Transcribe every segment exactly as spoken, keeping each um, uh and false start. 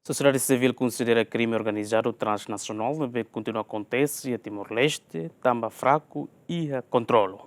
Sosiedade sivíl konsidera krime organizadu transnasionál ne'ebé kontinua akontese iha Timor-Leste tanba fraku iha kontrolu.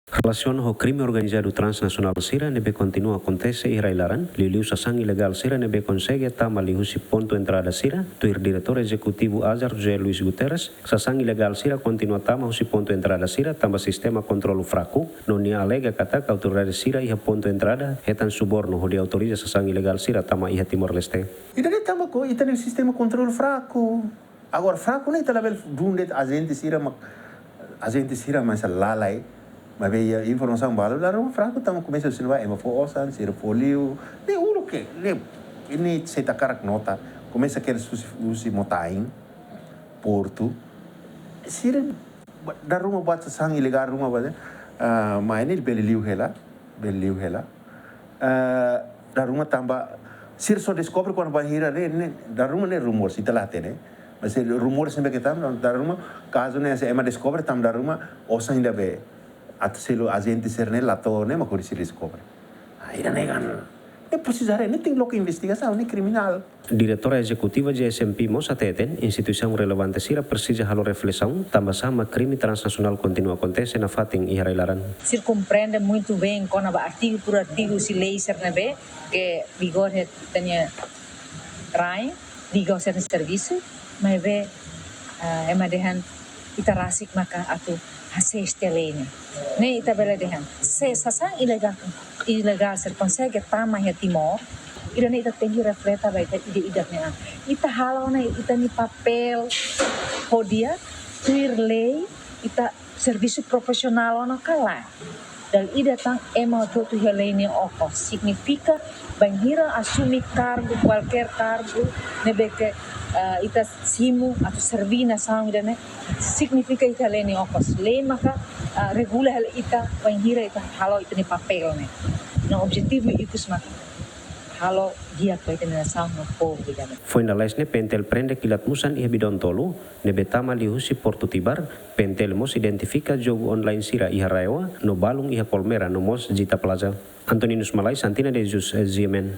Relasiona ho krime organizadu transnasionál sira ne'ebé kontinua akontese iha rai-laran, liuliu sasán ilegál sira ne'ebé konsege tama liuhusi pontu entrada sira, tuir Diretór Ezekutivu ASAR José Luis Guterres, sasán ilegál sira kontinua tama husi pontu entrada sira tanba sistema kontrolu fraku, no nia alega katak autoridade sira iha pontu entrada hetan subornu hodi autoriza sasán ilegál sira tama iha Timor-Leste. Ida-ne'e tanba ko ita-nia sistema kontrolu fraku. Agora, fraku ne'e ita labele dun de'it ajente sira mak, ajente sira mak sei lalai. Maibé iha informasaun balu, dala ruma fraku tanba komesa husi ne'ebá, ema fó osan, sira fó liu. Ne'e uluk ke, ne'e, ne'e sei ita hakarak nota. Komesa kedas husi, husi Motain, portu. Sira, ba-, dala ruma buat sasán ilegál ruma buat, ah, mai ne'e bele liu hela, bele liu hela. Ah, dala ruma tanba, sira só deskobre kuandu bainhira ne'e, ne'e, dala ruma ne'e rumores, ita la hatene. Mas se rumores ne'ebé ke tanba, dala ruma, kazu ne'e se ema deskobre tanba dala ruma, osan ida be, atu selu ajente sira-ne'e la to'o ne'e mak hodi sira deskobre. Ah, ida-ne'e kan, ne'e presiza haree, ne'e tenke loke investigasaun, ne'e kriminál. Diretora Ezekutiva J S M P mós hateten, instituisaun relevante sira presiza halo reflesaun, tanba sá mak krime transnasionál kontinua akontese nafatin iha rai-laran. Sira komprende muito bem kona-ba artigu por artigu husi lei sira-ne'ebé ke vigora iha ita-nia rain, liga ho sira-nia servisu, maibé, ah, ema dehan ita rasik maka atu hasees tiha lei ne'e. Ne'e ita bele dehan, se sasán ilegál, ilegál sira konsege tama iha Timor, ida-ne'e ita tenke refleta ba ita ida-idak nian. Ita halo ona ita-nia papél ho di'ak, tuir lei, ita servisu profisionál ona ka lae. Dala ida tan ema hotu-hotu iha lei nia okos. Signifika bainhira asume kargu, kualkér kargu, ne'ebé ke, eh, ita simu atu serví nasaun ida-ne'e, signifika ita iha lei nia okos. Lei maka, eh, regula hela ita bainhira ita halo ita-nia papél ne'e. No objetivu ikus maka halo di'ak ba ita-nia nasaun no povu ida-ne'e. Foin dala haat ne'e PNTL prende kilat musan iha bidaun tolu, ne'ebé tama liuhusi Portu Tibar, PNTL mós identifika jogu online sira iha RAEOA, no balun iha Palmeira no mós Gita Plaza. Antoninus Malai, Santina de Jesus, S G M N.